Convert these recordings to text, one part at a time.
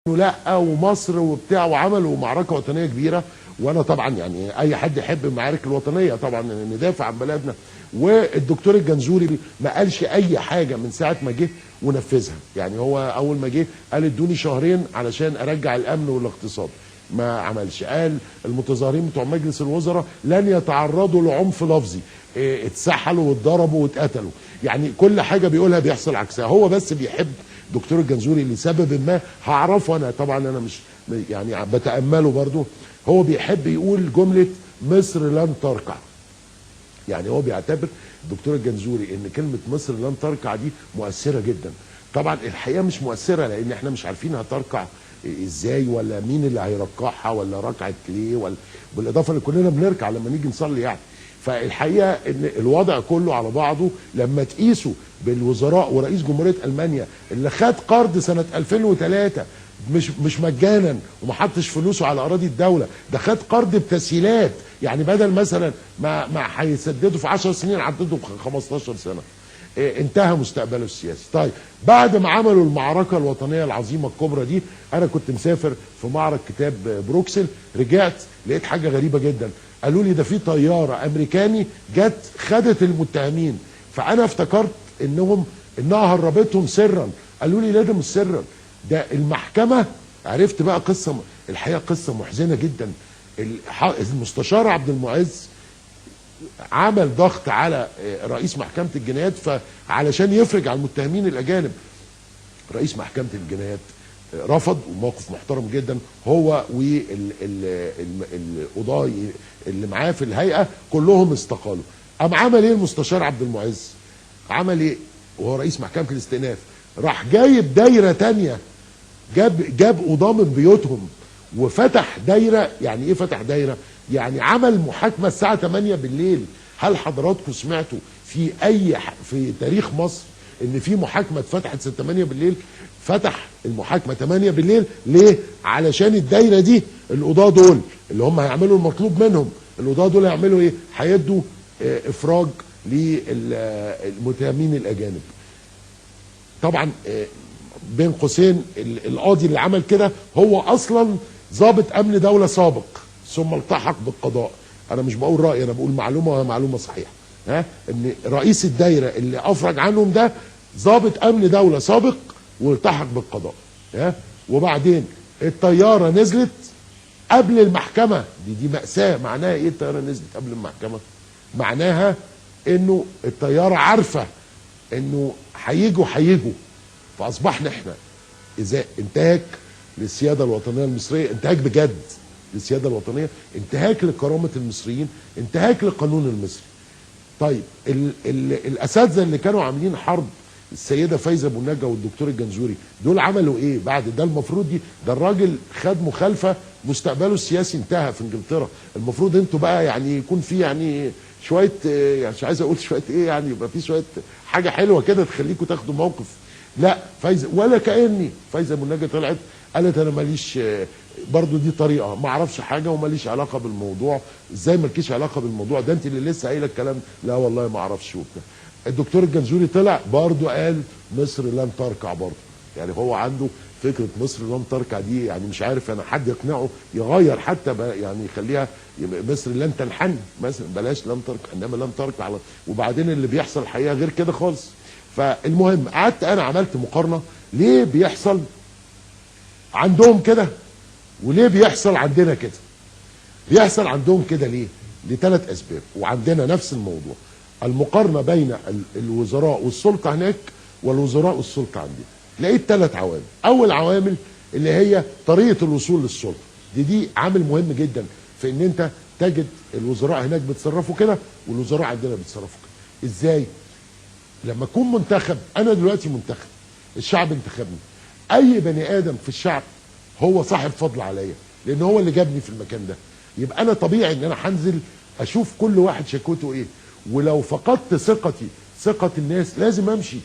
لا ومصر وبتاع، وعملوا معركة وطنية كبيرة. وانا طبعا يعني اي حد يحب المعارك الوطنية طبعا ندافع عن بلدنا. والدكتور الجنزوري ما قالش اي حاجة من ساعة ما جه ونفذها. يعني هو اول ما جه قال ادوني شهرين علشان ارجع الامن والاقتصاد، ما عملش. قال المتظاهرين بتوع مجلس الوزراء لن يتعرضوا لعنف لفظي، اتسحلوا واتضربوا واتقتلوا. يعني كل حاجة بيقولها بيحصل عكسها. هو بس بيحب دكتور الجنزوري لسبب ما هعرفه انا طبعا، انا مش يعني بتامله برضو. هو بيحب يقول جملة مصر لن تركع. يعني هو بيعتبر الدكتور الجنزوري ان كلمة مصر لن تركع دي مؤثرة جدا. طبعا الحقيقة مش مؤثرة، لان احنا مش عارفين هتركع ازاي، ولا مين اللي هيركعها، ولا ركعت ليه، ولا بالاضافة ان كلنا بنركع لما نيجي نصلي يعني. فالحقيقة ان الوضع كله على بعضه لما تقيسه بالوزراء ورئيس جمهورية المانيا اللي خد قرض سنة 2003 مش مجانا وما حطش فلوسه على اراضي الدولة، ده خد قرض بتسهيلات. يعني بدل مثلا ما هيسدده في 10 سنين عدده في 15 سنة. انتهى مستقبله السياسي. طيب بعد ما عملوا المعركة الوطنية العظيمة الكبرى دي، انا كنت مسافر في معرض كتاب بروكسل، رجعت لقيت حاجة غريبة جدا. قالوا لي ده في طيارة امريكاني جت خدت المتهمين، فانا افتكرت انها هربتهم سرا. قالوا لي لا ده مش سرا، ده المحكمة. عرفت بقى قصة، الحقيقة قصة محزنه جدا. المستشار عبد المعز عمل ضغط على رئيس محكمة الجنايات فعلشان يفرج على المتهمين الاجانب. رئيس محكمة الجنايات رفض، وموقف محترم جدا، هو والقضاة اللي معاه في الهيئة كلهم استقالوا. قام عمل ايه المستشار عبد المعز؟ عمل ايه وهو رئيس محكمة الاستئناف؟ راح جايب دايرة تانية، جاب قضاه من بيوتهم وفتح دايرة. يعني ايه فتح دايرة؟ يعني عمل محاكمة الساعة 8 بالليل. هل حضراتكم سمعتوا في اي في تاريخ مصر ان في محاكمة اتفتحت الساعة 8 بالليل؟ فتح المحاكمة 8 بالليل ليه؟ علشان الدايرة دي القضاة دول اللي هم هيعملوا المطلوب منهم، القضاة دول هيعملوا ايه؟ هيدوا افراج للمتهمين الاجانب. طبعا بين قوسين القاضي اللي عمل كده هو اصلا ضابط امن دولة سابق ثم التحق بالقضاء. انا مش بقول رايي، انا بقول معلومة وهي معلومة صحيحه، ها، ان رئيس الدايرة اللي افرج عنهم ده ضابط امن دولة سابق والتحق بالقضاء، ها. وبعدين الطيارة نزلت قبل المحكمة. دي مأساة. معناها ايه الطيارة نزلت قبل المحكمة؟ معناها انه الطيارة عارفه انه هيجوا، فاصبحنا احنا اذا انتهاك للسياده الوطنية المصرية، انتهاك بجد للسياده الوطنية، انتهاك لكرامه المصريين، انتهاك للقانون المصري. طيب الاساتذة اللي كانوا عاملين حرب السيدة فايزه ابو النجا والدكتور الجنزوري دول عملوا ايه بعد ده؟ المفروض دي ده الراجل خد مخالفة، مستقبله السياسي انتهى في انجلترا. المفروض انتوا بقى يعني يكون في يعني شوية، يعني مش عايز اقول شوية ايه، يعني يبقى في شوية حاجة حلوة كده تخليكم تاخدوا موقف. لا فايزه ولا كاني فايزه ابو النجا طلعت قالت انا ماليش، برضو دي طريقه، ما اعرفش حاجة وماليش علاقة بالموضوع. ازاي مالكيش علاقة بالموضوع ده؟ انت اللي لسه قايله الكلام. لا والله ما اعرفش وبتاع. الدكتور الجنزوري طلع برضو قال مصر لن تركع برضو. يعني هو عنده فكرة مصر لن تركع دي، يعني مش عارف انا حد يقنعه يغير حتى يعني يخليها مصر لن تنحني مثلا، بلاش لن تركع، انما لن تركع. وبعدين اللي بيحصل الحقيقة غير كده خالص. فالمهم قعدت انا عملت مقارنة، ليه بيحصل عندهم كده وليه بيحصل عندنا كده؟ بيحصل عندهم كده ليه؟ لثلاث اسباب، وعندنا نفس الموضوع. المقارنة بين الوزراء والسلطة هناك والوزراء والسلطة عندنا. لقيت ثلاث عوامل. اول عوامل اللي هي طريقه الوصول للسلطة، دي عامل مهم جدا في ان انت تجد الوزراء هناك بيتصرفوا كده والوزراء عندنا بيتصرفوا كده. ازاي؟ لما اكون منتخب، انا دلوقتي منتخب، الشعب انتخبني، اي بني ادم في الشعب هو صاحب فضل عليا لان هو اللي جابني في المكان ده، يبقى انا طبيعي ان انا هنزل اشوف كل واحد شكوته ايه، ولو فقدت ثقتي، ثقة الناس، لازم امشي.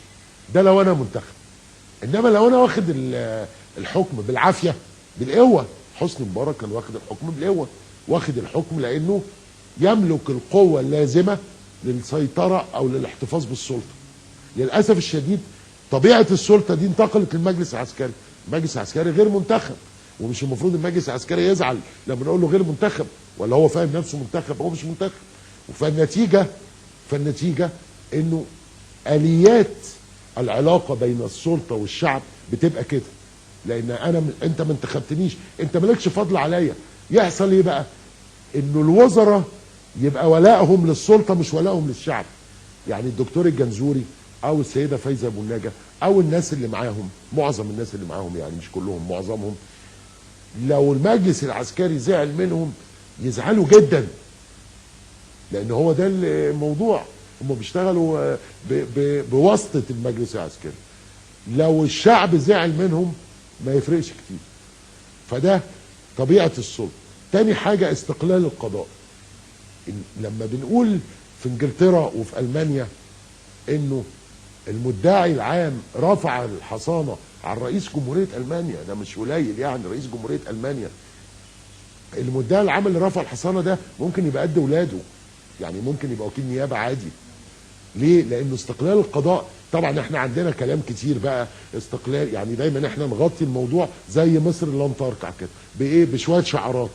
ده لو انا منتخب. انما لو انا واخد الحكم بالعافية بالقوة، حسني مبارك كان واخد الحكم بالقوة، واخد الحكم لانه يملك القوة اللازمة للسيطرة او للاحتفاظ بالسلطة. للاسف الشديد طبيعة السلطة دي انتقلت للمجلس العسكري. المجلس العسكري غير منتخب، ومش المفروض المجلس العسكري يزعل لما نقول له غير منتخب، ولا هو فاهم نفسه منتخب؟ هو مش منتخب. فالنتيجه انه اليات العلاقة بين السلطة والشعب بتبقى كده، لان انت ما انتخبتنيش، انت مالكش فضل عليا. يحصل ايه بقى؟ انه الوزراء يبقى ولائهم للسلطة مش ولائهم للشعب. يعني الدكتور الجنزوري او السيدة فايزه ابو النجا او الناس اللي معاهم، معظم الناس اللي معاهم يعني مش كلهم، معظمهم، لو المجلس العسكري زعل منهم يزعلوا جدا، لان هو ده الموضوع، هم بيشتغلوا بواسطة المجلس العسكري. لو الشعب زعل منهم ما يفرقش كتير. فده طبيعة السلطة. تاني حاجة استقلال القضاء. لما بنقول في انجلترا وفي المانيا انه المدعي العام رفع الحصانة على رئيس جمهورية المانيا، ده مش قليل يعني، رئيس جمهورية المانيا المدعي العام اللي رفع الحصانة ده ممكن يبقى قد ولاده، يعني ممكن يبقى وكيل نيابة عادي. ليه؟ لانه استقلال القضاء. طبعا احنا عندنا كلام كتير بقى استقلال، يعني دايما احنا نغطي الموضوع زي مصر لن تركع كده بايه؟ بشوية شعارات.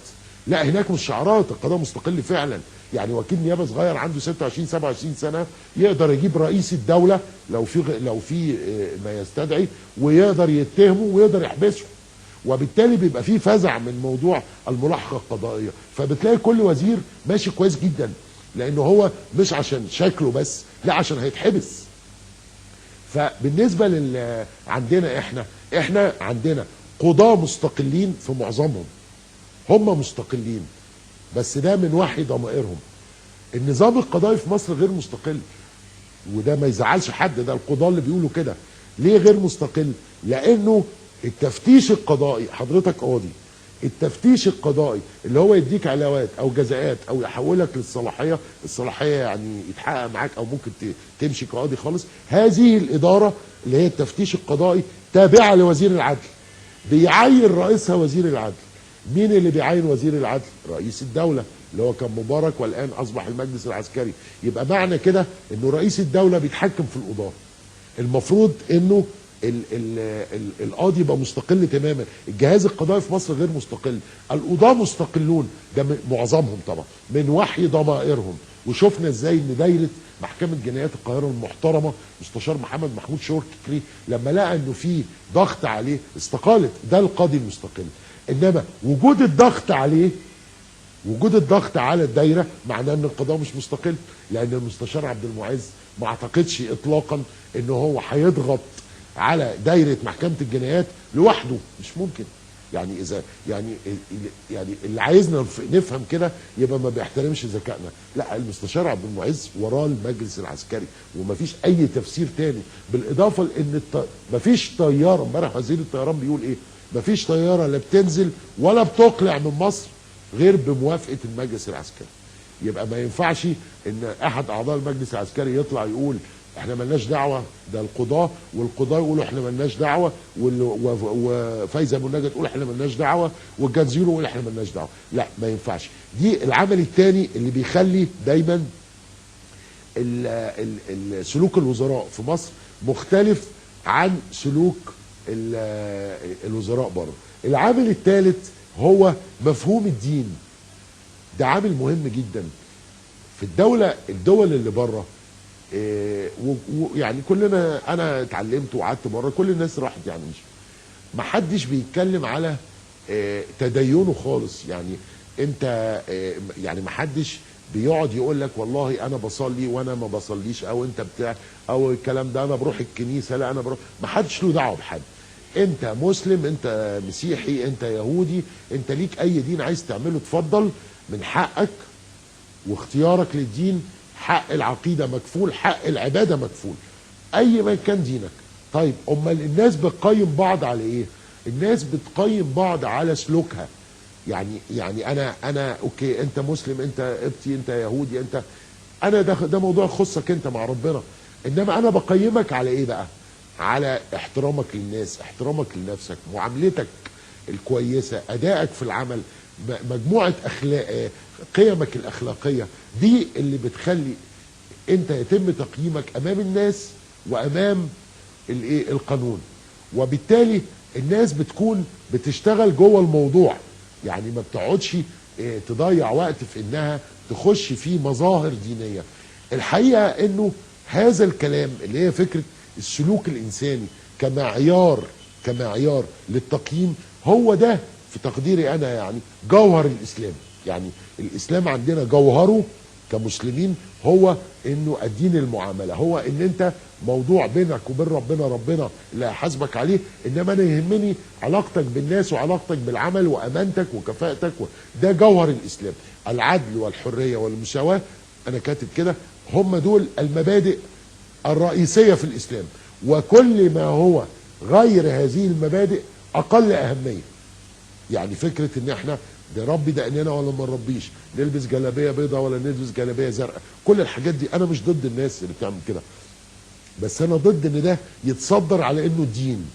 لا، هناك مش شعارات، القضاء مستقل فعلا. يعني وكيل نيابة صغير عنده 26 27 سنة يقدر يجيب رئيس الدولة لو في ما يستدعي، ويقدر يتهمه ويقدر يحبسه، وبالتالي بيبقى فيه فزع من موضوع الملاحقة القضائية. فبتلاقي كل وزير ماشي كويس جدا، لانه هو مش عشان شكله بس، لا عشان هيتحبس. فبالنسبه عندنا احنا عندنا قضاة مستقلين في معظمهم، هم مستقلين بس ده من وحي ضمائرهم. النظام القضائي في مصر غير مستقل، وده ما يزعلش حد، ده القضاة اللي بيقولوا كده. ليه غير مستقل؟ لانه التفتيش القضائي، حضرتك قاضي، التفتيش القضائي اللي هو يديك علاوات او جزاءات او يحولك للصلاحيه، الصلاحية يعني يتحقق معاك او ممكن تمشي كقاضي خالص. هذه الادارة اللي هي التفتيش القضائي تابعه لوزير العدل، بيعين رئيسها وزير العدل. مين اللي بيعين وزير العدل؟ رئيس الدولة اللي هو كان مبارك والان اصبح المجلس العسكري. يبقى معنى كده انه رئيس الدولة بيتحكم في القضاة. المفروض انه القاضي يبقى مستقل تماما. الجهاز القضائي في مصر غير مستقل، القضاة مستقلون، ده معظمهم طبعا من وحي ضمائرهم. وشفنا ازاي ان دايرة محكمة جنايات القاهرة المحترمة مستشار محمد محمود شكري لما لقى انه في ضغط عليه استقالت. ده القاضي المستقل. انما وجود الضغط عليه، وجود الضغط على الدايرة، معناه ان القضاء مش مستقل، لان المستشار عبد المعز ما اعتقدش اطلاقا ان هو هيضغط على دايرة محكمة الجنايات لوحده، مش ممكن. يعني اذا يعني اللي عايزنا نفهم كده يبقى ما بيحترمش ذكائنا. لا، المستشار عبد المعز وراه المجلس العسكري ومفيش اي تفسير تاني. بالاضافة لان مفيش طيارة، امبارح وزير الطيران بيقول ايه؟ مفيش طيارة لا بتنزل ولا بتقلع من مصر غير بموافقة المجلس العسكري. يبقى ما ينفعش ان احد اعضاء المجلس العسكري يطلع يقول احنا ملناش دعوه، ده القضاة، والقضاه يقولوا احنا ملناش دعوه، وفايزه ابو النجا تقول احنا ملناش دعوه، والجنزير يقول احنا ملناش دعوه. لا، ما ينفعش. دي العمل الثاني اللي بيخلي دايما سلوك الوزراء في مصر مختلف عن سلوك الوزراء بره. العامل الثالث هو مفهوم الدين. ده عامل مهم جدا في الدولة. الدول اللي بره يعني كلنا، انا اتعلمت وقعدت بره، كل الناس راحت، يعني مش ما حدش بيتكلم على تدينه خالص. يعني انت يعني ما حدش بيقعد يقول لك والله انا بصلي وانا ما بصليش، او انت بتاع، او الكلام ده، انا بروح الكنيسة، لا انا بروح. ما حدش له دعوه بحد. انت مسلم، انت مسيحي، انت يهودي، انت ليك اي دين عايز تعمله اتفضل، من حقك، واختيارك للدين، حق العقيدة مكفول، حق العبادة مكفول، اي ما كان دينك. طيب امال الناس بتقيم بعض على ايه؟ الناس بتقيم بعض على سلوكها. يعني انا okay، انت مسلم، انت قبطي، انت يهودي، انت انا ده موضوع يخصك انت مع ربنا، انما انا بقيمك على ايه بقى؟ على احترامك للناس، احترامك لنفسك، معاملتك الكويسة، ادائك في العمل، مجموعة اخلاق، قيمك الاخلاقية، دي اللي بتخلي انت يتم تقييمك امام الناس وامام الايه؟ القانون. وبالتالي الناس بتكون بتشتغل جوه الموضوع، يعني ما بتقعدش تضيع وقت في انها تخش في مظاهر دينية. الحقيقة انه هذا الكلام اللي هي فكرة السلوك الانساني كمعيار للتقييم، هو ده في تقديري انا يعني جوهر الاسلام. يعني الاسلام عندنا جوهره كمسلمين هو انه الدين المعاملة، هو ان انت موضوع بينك وبين ربنا، ربنا اللي هيحاسبك عليه، انما انا يهمني علاقتك بالناس وعلاقتك بالعمل وامانتك وكفاءتك ده جوهر الاسلام. العدل والحرية والمساواة، انا كاتب كده، هم دول المبادئ الرئيسية في الاسلام، وكل ما هو غير هذه المبادئ اقل اهمية. يعني فكرة ان احنا نربي دقننا ولا ما نربيش، نلبس جلابية بيضاء ولا نلبس جلابية زرقاء، كل الحاجات دي انا مش ضد الناس اللي بتعمل كده، بس انا ضد ان ده يتصدر على انه دين،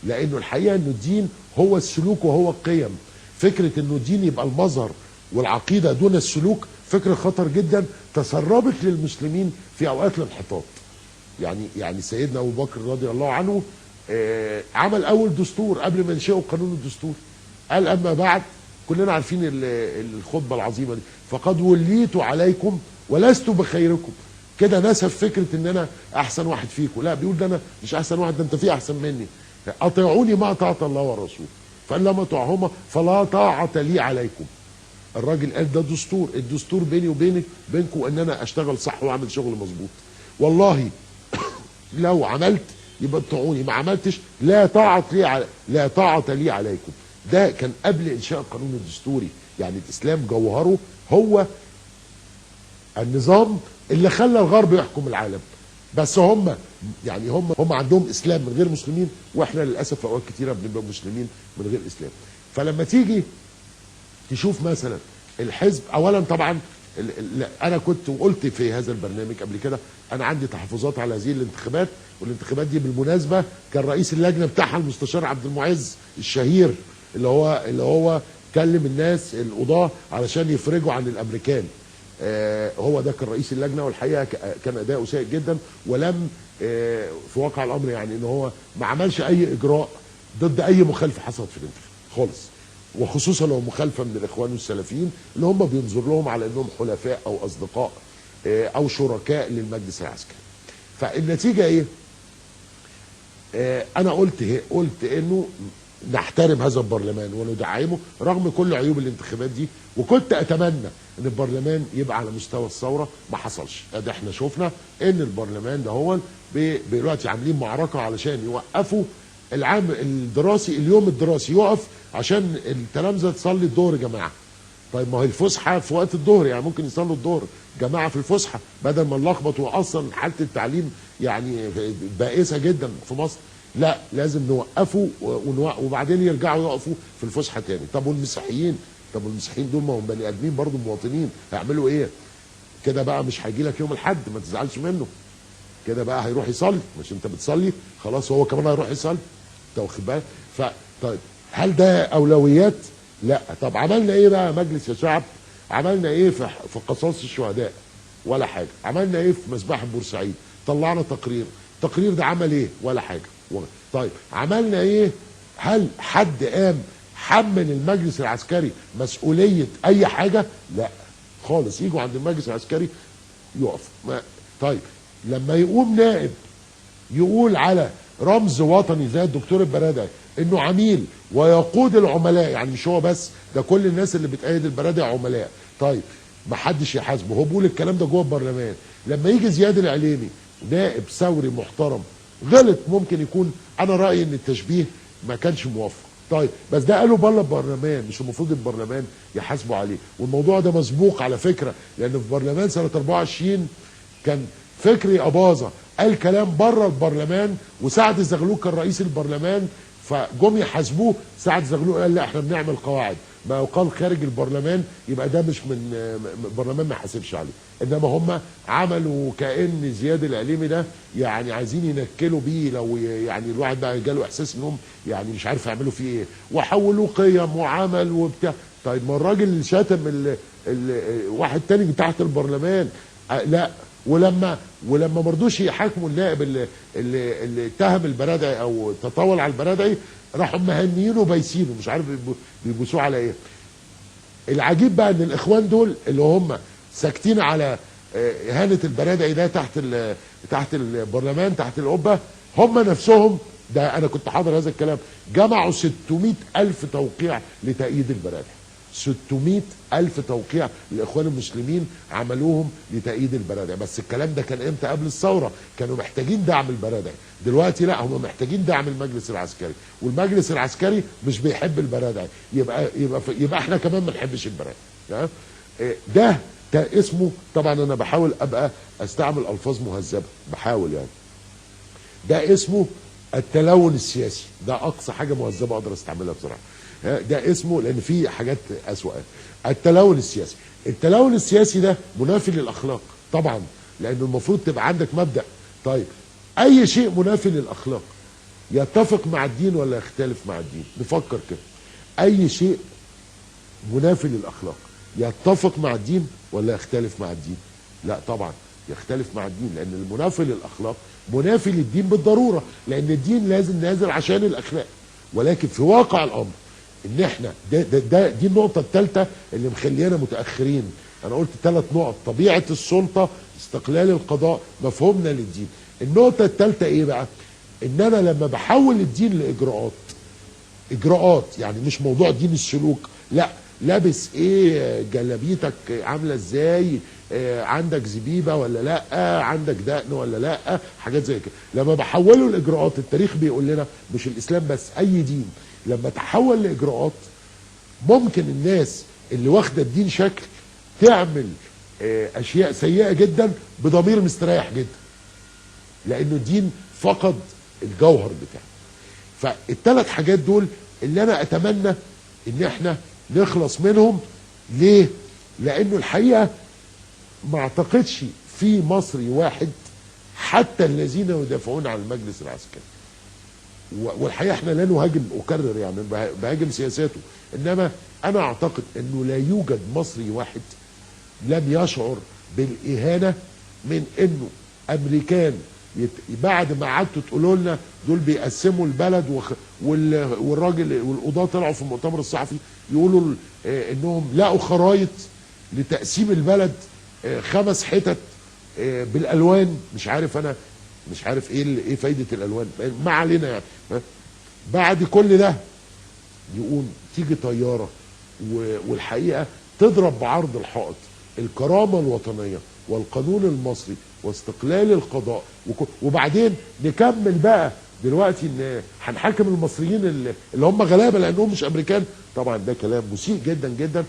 لانه الحقيقة انه الدين هو السلوك وهو القيم. فكرة انه الدين يبقى المظهر والعقيدة دون السلوك فكرة خطر جدا، تسربت للمسلمين في اوقات الانحطاط. يعني سيدنا ابو بكر رضي الله عنه عمل اول دستور قبل ما ينشئوا قانون الدستور، قال اما بعد، كلنا عارفين الخطبة العظيمة دي، فقد وليت عليكم ولست بخيركم. كده نسف فكرة ان انا احسن واحد فيكم، لا، بيقول ده انا مش احسن واحد، ده انت في احسن مني، اطيعوني ما اطاعت الله ورسوله، فان لم اطعهما فلا طاعة لي عليكم. الراجل قال ده دستور، الدستور بيني وبينك بينكم ان انا اشتغل صح واعمل شغل مظبوط، والله لو عملت يبقى اطيعوني، ما عملتش لا طاعة لي لا طاعة لي عليكم. ده كان قبل انشاء القانون الدستوري. يعني الاسلام جوهره هو النظام اللي خلى الغرب يحكم العالم، بس هم يعني هم عندهم اسلام من غير مسلمين، واحنا للاسف في اوقات كتيرة بنبقى مسلمين من غير اسلام. فلما تيجي تشوف مثلا الحزب، اولا طبعا انا كنت وقلت في هذا البرنامج قبل كده انا عندي تحفظات على هذه الانتخابات، والانتخابات دي بالمناسبة كان رئيس اللجنة بتاعها المستشار عبد المعز الشهير اللي هو كلم الناس القضاة علشان يفرجوا عن الامريكان. هو ده كان رئيس اللجنة، والحقيقة كان اداؤه سيء جدا، ولم في واقع الامر يعني ان هو ما عملش اي اجراء ضد اي مخالفة حصلت في الانتخابات خالص، وخصوصا لو مخالفة من الاخوان والسلفيين اللي هم بينظر لهم على انهم حلفاء او اصدقاء او شركاء للمجلس العسكري. فالنتيجه ايه؟ انا قلت انه نحترم هذا البرلمان وندعمه رغم كل عيوب الانتخابات دي، وكنت اتمنى ان البرلمان يبقى على مستوى الثورة، ما حصلش. ده احنا شفنا ان البرلمان ده هو دلوقتي عاملين معركة علشان يوقفوا العام الدراسي، اليوم الدراسي يقف عشان التلامذه تصلي الظهر يا جماعة. طيب ما هي الفسحة في وقت الظهر، يعني ممكن يصلوا الظهر جماعة في الفسحة بدل ما نلخبط، واصلا حاله التعليم يعني بائسه جدا في مصر. لا، لازم نوقفه وبعدين يرجعوا يقفوا في الفسحة تاني. طب والمسيحيين؟ طب والمسيحيين دول ما هم بني ادمين برضه، مواطنين، هيعملوا ايه؟ كده بقى مش هيجي لك يوم الاحد، ما تزعلش منه، كده بقى هيروح يصلي، مش انت بتصلي خلاص هو كمان هيروح يصلي، انت واخد بالك؟ طيب هل ده اولويات؟ لا. طب عملنا ايه بقى مجلس يا شعب؟ عملنا ايه في قصاص الشهداء؟ ولا حاجة. عملنا ايه في مذبحه بورسعيد؟ طلعنا تقرير، التقرير ده عمل ايه؟ ولا حاجة. طيب عملنا ايه؟ هل حد قام حمل المجلس العسكري مسؤولية اي حاجة؟ لا خالص. يجوا عند المجلس العسكري يقف. طيب لما يقوم نائب يقول على رمز وطني زي الدكتور البرادعي انه عميل ويقود العملاء، يعني مش هو بس، ده كل الناس اللي بتأيد البرادعي عملاء، طيب ما حدش يحاسبه، هو بيقول الكلام ده جوه البرلمان. لما يجي زياد العليمي نائب ثوري محترم غلط، ممكن يكون، انا رايي ان التشبيه ما كانش موفق، طيب بس ده قالوا بره البرلمان، مش المفروض البرلمان يحاسبوا عليه؟ والموضوع ده مسبوق على فكرة، لان في برلمان سنة 24 كان فكري اباظة قال كلام بره البرلمان، وسعد الزغلول كان رئيس البرلمان، فجم يحاسبوه، سعد الزغلول قال لا احنا بنعمل قواعد، ما يقال خارج البرلمان يبقى ده مش من البرلمان، ما يحاسبش عليه. انما هم عملوا كأن زياد العليمي ده يعني عايزين ينكلوا بيه، لو يعني الواحد بقى جاله احساس انهم يعني مش عارف يعملوا فيه ايه، وحولوه قيم وعمل وبتاع. طيب ما الراجل اللي شتم واحد تاني تحت البرلمان، لا ولما ما رضوش يحاكموا النائب اللي اتهم البرادعي او تطاول على البرادعي، راحوا مهنيينه وبايسينه، مش عارف بيبوسوه على ايه. العجيب بقى ان الاخوان دول اللي هم ساكتين على اهانه البرادعي ده تحت البرلمان تحت القبة، هم نفسهم، ده انا كنت حاضر هذا الكلام، جمعوا 600 ألف توقيع لتأييد البرادعي. 600 ألف توقيع الإخوان المسلمين عملوهم لتأييد البرادعي. بس الكلام ده كان امتى؟ قبل الثورة، كانوا محتاجين دعم البرادعي. دلوقتي لا، هم محتاجين دعم المجلس العسكري، والمجلس العسكري مش بيحب البرادعي، يبقى يبقى يبقى احنا كمان ما نحبش البرادعي. ده اسمه، طبعا انا بحاول ابقى استعمل الفاظ مهذبة، بحاول يعني، ده اسمه التلون السياسي، ده اقصى حاجة مهذبة اقدر استعملها بصراحة. ده اسمه، لان في حاجات اسوأ. التلون السياسي، التلون السياسي ده منافي للاخلاق طبعا، لانه المفروض تبقى عندك مبدأ. طيب اي شيء منافي للاخلاق يتفق مع الدين ولا يختلف مع الدين؟ نفكر كده، اي شيء منافي للاخلاق يتفق مع الدين ولا يختلف مع الدين؟ لا طبعا يختلف مع الدين، لان المنافي للاخلاق منافي للدين بالضرورة، لان الدين لازم نازل عشان الاخلاق. ولكن في واقع الامر ان احنا ده ده ده دي النقطة الثالثة اللي مخلينا متاخرين. انا قلت 3 نقط: طبيعة السلطة، استقلال القضاء، مفهومنا للدين. النقطة الثالثة ايه بقى؟ ان انا لما بحول الدين لاجراءات، اجراءات يعني مش موضوع دين السلوك، لا، لابس ايه، جلابيتك عامله ازاي، عندك زبيبه ولا لا، عندك دقن ولا لا، حاجات زي كده. لما بحوله الاجراءات، التاريخ بيقول لنا مش الاسلام بس، اي دين لما تحول لاجراءات ممكن الناس اللي واخده الدين شكل تعمل اشياء سيئه جدا بضمير مستريح جدا، لانه الدين فقد الجوهر بتاعه. فالثلاث حاجات دول اللي انا اتمنى ان احنا نخلص منهم. ليه؟ لانه الحقيقة ما اعتقدش في مصري واحد، حتى الذين يدافعون عن المجلس العسكري، والحقيقة احنا لا نهاجم، اكرر يعني بهاجم سياساته، انما انا اعتقد انه لا يوجد مصري واحد لم يشعر بالاهانه من انه امريكان بعد ما قعدتوا تقولوا لنا دول بيقسموا البلد، والراجل والقضاه طلعوا في المؤتمر الصحفي يقولوا انهم لقوا خرايط لتقسيم البلد 5 حتت بالالوان، مش عارف انا مش عارف ايه فايده الالوان، ما علينا يعني. بعد كل ده يقوم تيجي طيارة والحقيقة تضرب بعرض الحائط الكرامة الوطنية والقانون المصري واستقلال القضاء، وبعدين نكمل بقى دلوقتي ان هنحاكم المصريين اللي هم غلابة لانهم مش امريكان. طبعا ده كلام مسيء جدا جدا.